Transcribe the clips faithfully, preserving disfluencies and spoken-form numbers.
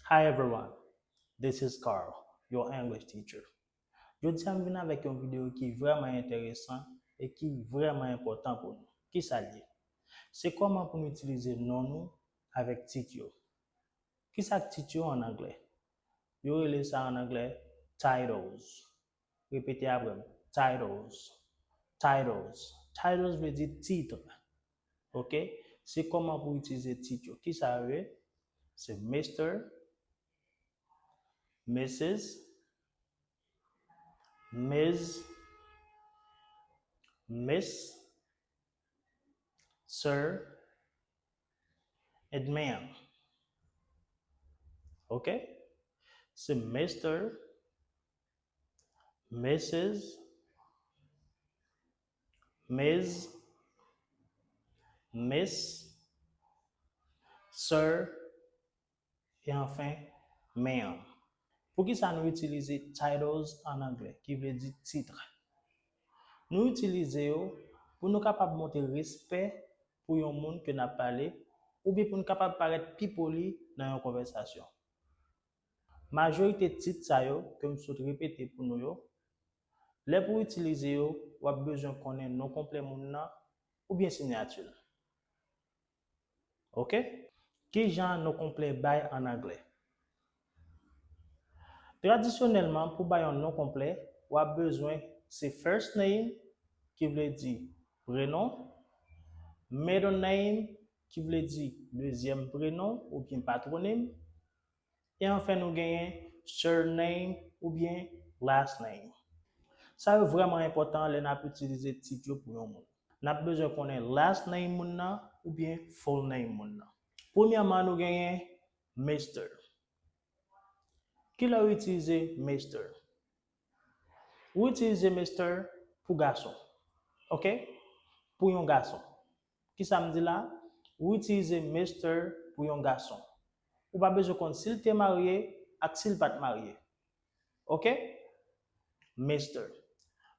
Hi everyone, this is Carl, your English teacher. Jodi a m vin avèk yon videyo ki vrèman enteresan e ki vrèman enpòtan pou nou. Kisa l ye? Se kòman pou nou itilize non nou avèk tit yo. Kisa k tit yo an anglè? Yo rele sa an anglè titles. Repete apre m. Titles. Titles. Titles vle di titre. Ok? Se kòman pou itilize tit yo. Kisa yo ye? Se Mister, Missus, Miz, Miss, Sir, and Ma'am. Ok? Se Mister, Missus, Miz, Miss, Sir, e anfen, Ma'am. Poukisa nou itilize titles an anglè, ki vle di titre? Nou itilize yo pou nou kapab montre respè pou yon moun ke n ap pale, oubyen pou n kapab parèt pi poli nan yon konvèsasyon. Majorite tit sa yo ke m sot repete pou nou yo, lè pou w itilize yo, w ap bezwen konnen non konplè moun nan oubyen siyati l. Ok? Ki jan non konplè bay an anglè? Tradisyonèlman, pou bay yon non konplè, w ap bezwen se first name, ki vle di prenon, middle name, ki vle di dezyèm prenon oubyen patwonim, e anfen nou genyen surname oubyen last name. Sa yo vrèman enpòtan lè n ap itilize tit yo pou yon moun. N ap bezwen konnen last name moun nan oubyen full name moun nan. Premyèman, nou genyen Mister. Kilè w itilize Mister? Ou itilize Mister pou gason. Ok? Pou yon gason. Kisa m di la? Ou itilize Mister pou yon gason. Ou pa bezwen konn si l te marye ak si l pa t marye. Ok? Mister.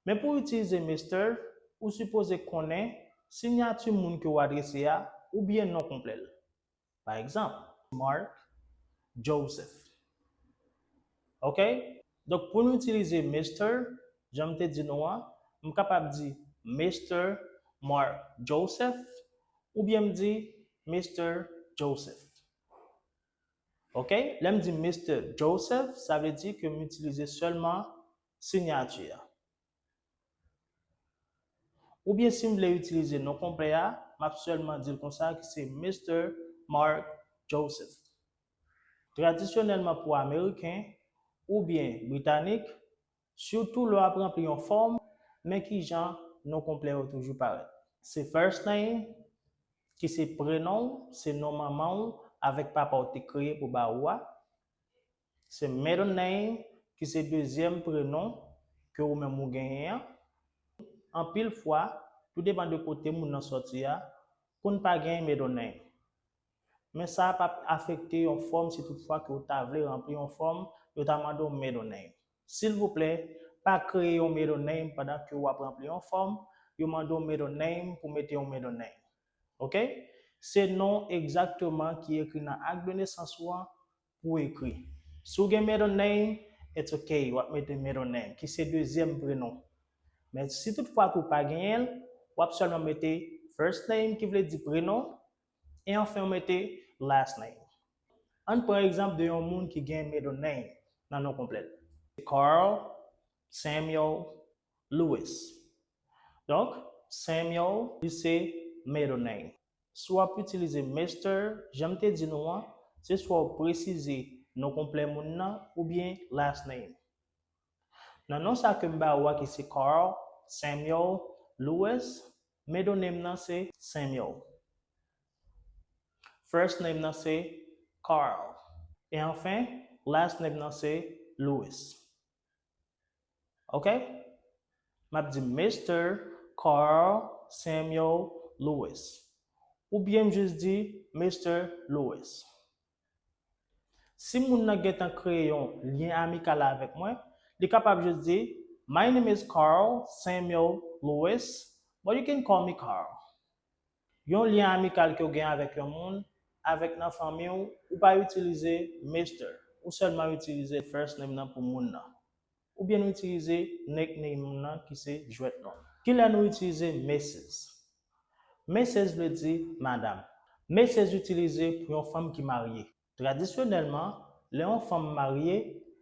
Men pou w itilize Mister, ou sipoze konnen siyati moun ke w adrese a oubyen non konplè l. Pa egzanp, Mark Joseph. Ok? Donk, pou nou itilize Mister, jan m te di nou an, m kapab di Mister Mark Joseph, oubyen m di Mister Joseph. Ok? Lè m di Mister Joseph, sa vle di ke m itilize sèlman siyati a. Oubyen si m vle itilize non konplè a, m ap sèlman di l konsa ki se Mister Mark Joseph. Tradisyonèlman pou Ameriken oubyen Britanik, sitou lè w ap ranpli yon fòm, men kijan non konplè yo toujou parèt. Se first name, ki se prenon w, se non manman w avèk papa w te kreye pou ba ou a. Se middle name, ki se dezyèm prenon ke ou menm ou genyen an. Anpil fwa, tou depann de kote moun nan sòti a, konn pa gen middle name. Men sa p ap afekte yon fòm si toutfwa ke w ta vle ranpli yon fòm, yo ta mande w middle name. Silvouplè, pa kreye yon middle name pandan ke w ap ranpli yon fòm, yo mande w middle name pou mete yon middle name. Ok? Se non egzakteman ki ekri nan ak de nesans ou an pou w ekri. Si w gen middle name, it's ok, w ap mete middle name, ki se dezyèm prenon. Men si toutfwa ke w pa genyen l, w ap sèlman mete first name, ki vle di prenon, e anfen w mete last name. Ann pran egzanp de yon moun ki gen middle name nan non konplè l. Carl Samuel Lewis. Donk, Samuel, li se middle name. Si w ap itilize Mister, jan m te di nou an, se swa w presize non konplè moun nan oubyen last name. Nan non sa ke m ba ou a ki se Carl Samuel Lewis, middle name nan se Samuel. First name nan se Carl. E anfen, last name nan se Lewis. Ok? M ap di Mister Carl Samuel Lewis. Oubyen m jis di Mister Lewis. Si moun nan gentan kreye yon lyen amikal avèk mwen, li kapab jis di, "My name is Carl Samuel Lewis, but you can call me Carl." Yon lyen amikal ke w gen avèk yon moun avèk nan fanmi w, ou pa itilize Mister. Ou sèlman itilize first name nan pou moun nan. Oubyen nou itilize nickname nan ki se jwèt non. Kilè nou itilize Missus? Missus vle di madam. Missus itilize pou yon fanm ki marye. Tradisyonèlman, lè yon fanm marye,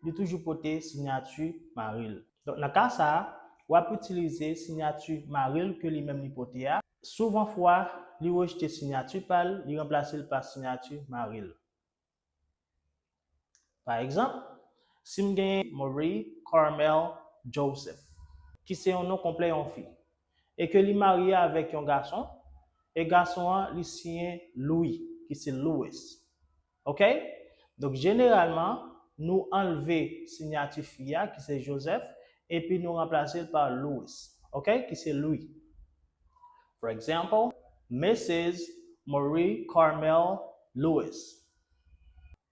li toujou pote siyati mari l. Donk, nan ka sa a, w ap itilize siyati mari l ke li menm li pote a. Souvan fwa, li rejte siyati pa l, li ranplase l pa siyati mari l. Pa egzanp, si m genyen Marie Carmel Joseph, ki se yon non konplè yon fi, e ke li marye avèk yon gason, e gason an, li siyen Louis, ki se Louis. Oke? Donk, jeneralman, nou anlve siyati fi a, ki se Joseph, epi nou ranplase l pa Louis. Oke? Ki se Louis. For example, Missus Marie Carmel Louis.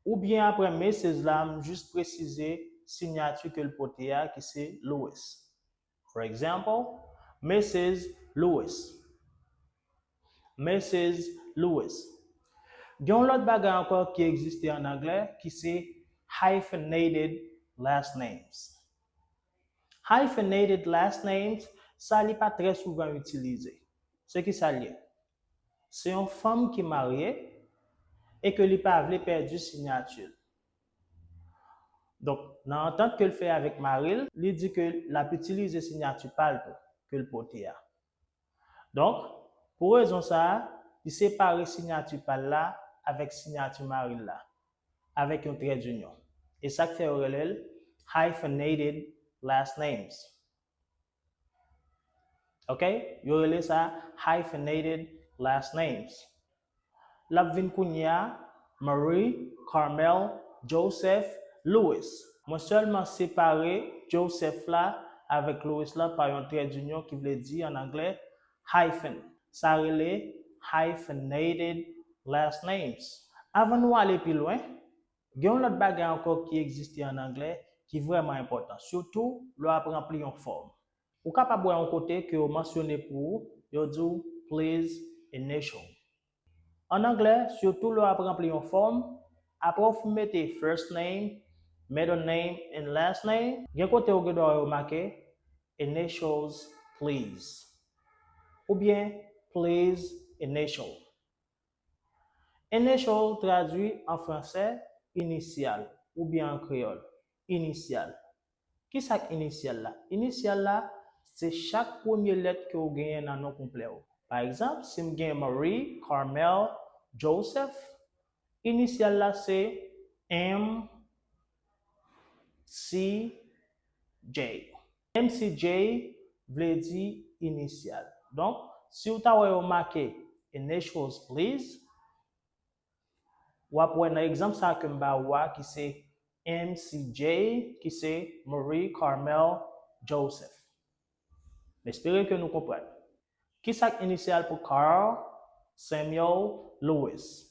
Oubyen apre Missus la, m jis presize siyati ke l pote a, ki se Louis. For example, Missus Louis. Missus Louis. Gen yon lòt bagay ankò ki egziste an anglè, ki se hyphenated last names. Hyphenated last names, sa li pa trè souvan itilize. Se ki sa l ye? Se yon fanm ki marye e ke li pa vle pèdi siyati l. Donk, nan antant ke l fè avèk mari l, li di ke l ap itilize siyati pa l tou, ke l pote a. Donk, pou rezon sa a, li separe siyati pa l la avèk siyati mari l la, avèk yon trè dinyon. E sa k fè yo rele l hyphenated last names. Oke? Yo rele sa hyphenated last names. L ap vin kounye a, Marie Carmel Joseph Louis. Mwen sèlman separe Joseph la avèk Louis la pa yon trè dinyon ki vle di an anglè hyphen. Sa rele hyphenated last names. Avan nou ale pi lwen, gen yon lòt bagay ankò ki egziste an anglè ki vrèman enpòtan, sitou lè w ap ranpli yon fòm. Ou kapab wè yon kote ke yo mansyone pou ou, yo di w please initial. An anglè, sitou lè w ap ranpli yon fòm, apre w fin mete first name, middle name and last name, gen kote ou gen dwa wè yo make initials please oubyen please initial. Initial tradui an fransè inisyal oubyen an kreyòl inisyal. Kisa k inisyal la? Inisyal la, se chak premye lèt ke w genyen nan non konplè w. Pa egzanp, si m gen Marie Carmel Joseph, inisyal la se M C J. M C J vle di inisyal. Donk, si w ta wè yo make initials please, w ap wè nan egzanp sa ke m ba ou a ki se M C J, ki se Marie Carmel Joseph. M espere ke nou konprann. Kisa k inisyal pou Carl Samuel Lewis?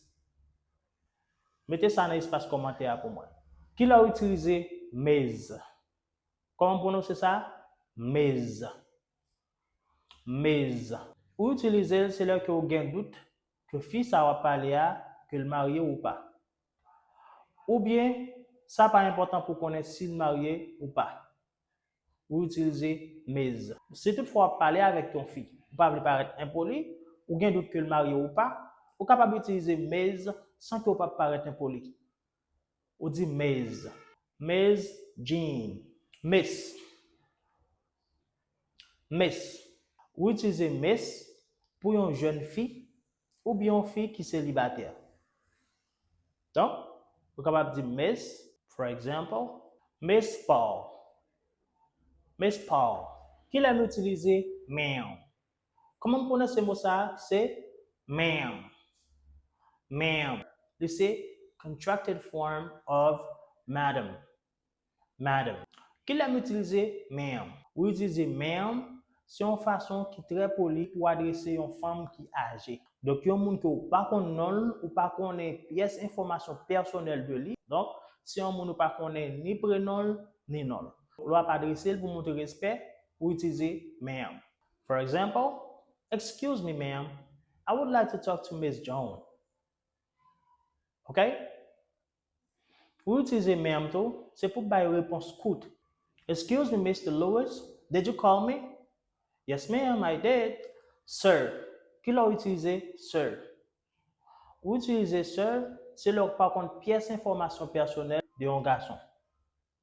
Mete sa nan espas kòmantè a pou mwen. Kilè w itilize Miz? Kòman m pwononse sa? Miz. Miz. Ou itilize l se lè ke w gen dout ke fi sa w ap pale a, ke l marye ou pa. Oubyen, sa pa enpòtan pou konnen si l marye ou pa. Ou itilize Miz. Si toutfwa w ap pale avèk yon fi, ou pa vle parèt enpoli, ou gen dout ke l marye ou pa, ou kapab itilize Miz san ke w pa parèt enpoli. Ou di Miz. Miz Jean. Miss. Miss. Ou itilize Miss pou yon jèn fi oubyen yon fi ki selibatè. Donk, ou kapab di Miss, for example, Miss Paul. Miss Paul. Kilè nou itilize ma'am? Kòman m pwononse mo sa a? Se ma'am. Ma'am. Li se contracted form of madam. Madam. Kilè m itilize ma'am? Ou itilize ma'am, se yon fason ki trè poli pou adrese yon fanm ki aje. Donk, yon moun ke w pa konn non l, ou pa konnen pyès enfòmasyon pèsonèl de li. Donk, se yon moun ou pa konnen ni prenon l, ni non l. Lè w ap adrese l pou montre respè, ou itilize ma'am. For example, excuse me, ma'am, I would like to talk to Miss Jones. Ok? Ou itilize ma'am tou, se pou bay repons kout. Excuse me, Mister Lewis, did you call me? Yes, ma'am, I did. Sir, ki lè w itilize sir? Ou itilize sir, se lè w pa konn pyès enfòmasyon pèsonèl de yon gason.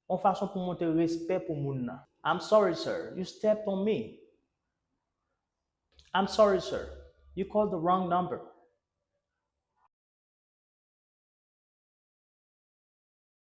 Yon fason pou montre respè pou moun nan. I'm sorry, sir, you stepped on me. I'm sorry, sir, you called the wrong number.